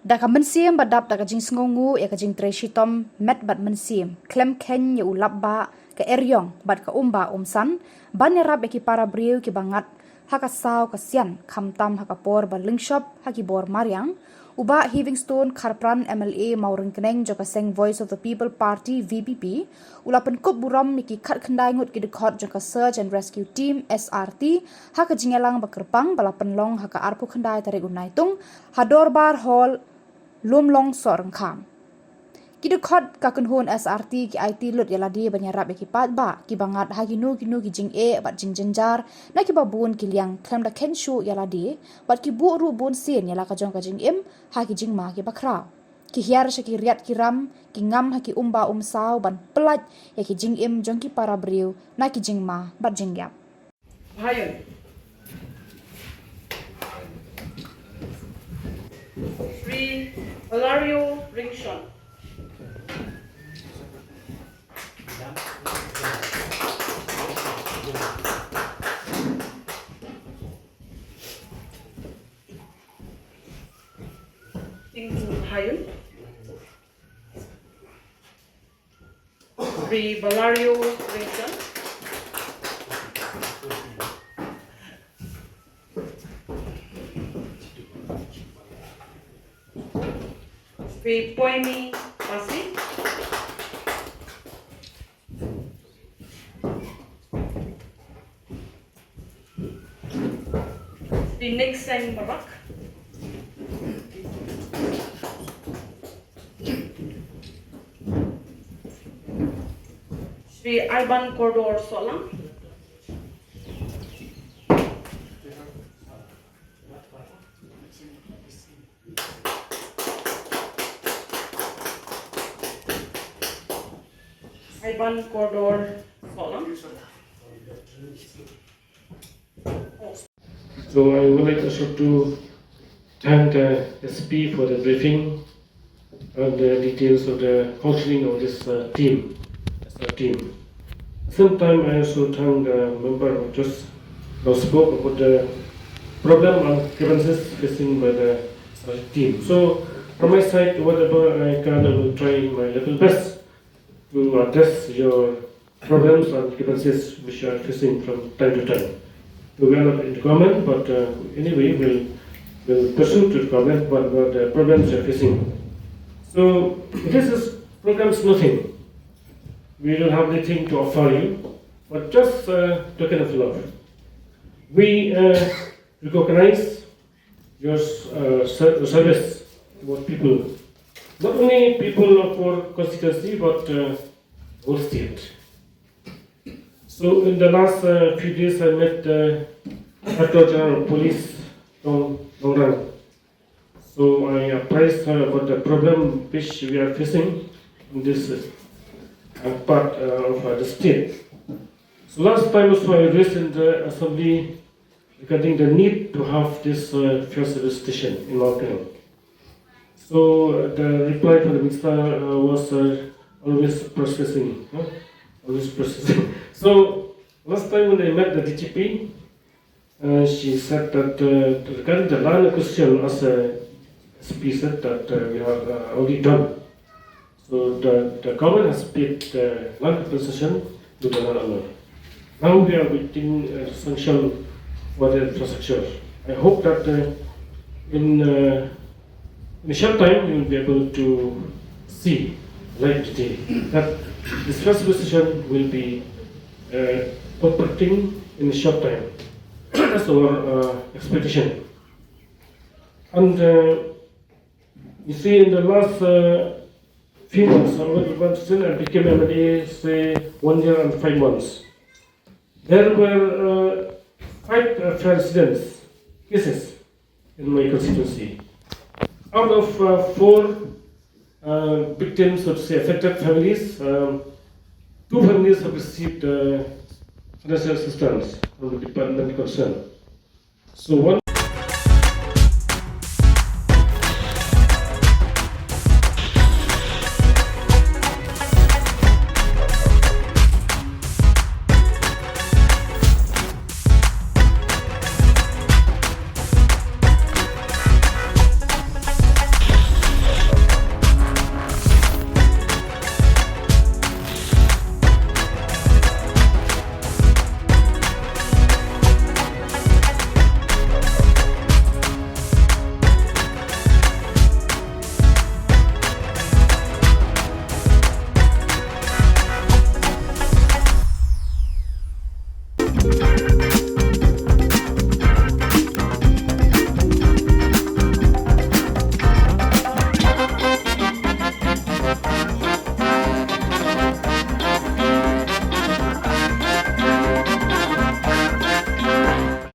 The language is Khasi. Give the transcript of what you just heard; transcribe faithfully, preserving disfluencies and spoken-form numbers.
Da ka mynsiem ba dap da ka jingsngewnguh ïa ka jingtrei shitom met bad mynsiem, khlem kheiñ ïa u lapbah, ka eriong bad ka umbah umsan, ban ïarap ïa ki para briew kiba ngat ha ka saw ka sian, khamtam ha ka por ba lyngshop ha ki bor mariang, u Bah Heavingstone Kharpran, M L A Mawryngkneng jong ka seng Voice of the People Party, V P P, u la pynkup burom ïa ki khatkhyndai ngut ki dkhot jong ka Search and Rescue Team, S R T, ha ka jingïalang ba kyrpang ba la pynlong ha ka arphew khyndai tarik u Naitung, ha Dorbar Hall, Lumlong, Sohryngkham. Ki dkhot ka kynhun S R T ki aiti lut ïa lade ban ïarap ïa ki paidbah kiba ngat ha kino kino ki jingeh bad jingjynjar na kiba bun ki liang, khlem da kheiñ shuh ïa lade, bad ki buh ruh bun sien ïa la ka jong ka jingim ha ki jingma kiba khraw. Ki hiar sha ki riat ki ram, ki ngam ha ki umbah umsaw ban pyllait ïa ki jingim jong ki para briew na ki jingma bad jingïap. Payung. Shri Valerio Ringshon. Tingku Payung. Shri Valerio Ringshon. Shri Poimi Pasi. Shri Nixon Marak. Shri Ivan Kordor Solang. Ivan Kordor Solang. So I would like also to thank the S P for the briefing and the details of the functioning of this uh, team, S R team. Same time, I also thank the member who just now spoke about the problem and grievances facing by the S R team. So from my side, whatever I can, I will try my level best to address your problems and grievances which you are facing from time to time. We are not in government, but uh, anyway, we'll, we'll pursue to government what, what the problems you are facing. So this is problems nothing. We don't have anything to offer you, but just a token of love. We uh, recognize your uh, ser- service towards people. Not only people of our constituency, but uh, whole state. So in the last uh, few days, I met uh, Director General of Police from Nongrang. So I apprised her about the problem which we are facing in this uh, part uh, of uh, the state. So last time also I raised in the assembly regarding the need to have this uh, fire service station in Mawryngkneng. So uh, the reply from the minister uh, was uh, always processing, huh? Always processing. So last time when I met the D G P, uh, she said that uh, regarding the land acquisition, as uh, S P said, that uh, we have uh, already done. So the, the government has paid the land compensation to the landowner. Now we are waiting uh, sanction for the infrastructure. I hope that uh, in, uh, in a short time you will be able to see light today that this fire service station will be uh, operating in a short time. That's our uh, expectation. And uh, you see, in the last uh, few months, uh, when, when since I became M L A, say one year and five months, there were uh, five uh, fire incidents, cases in my constituency. Out of uh, four uh, victims, so to say, affected families, um, two families have received uh, financial assistance from the department concerned. So one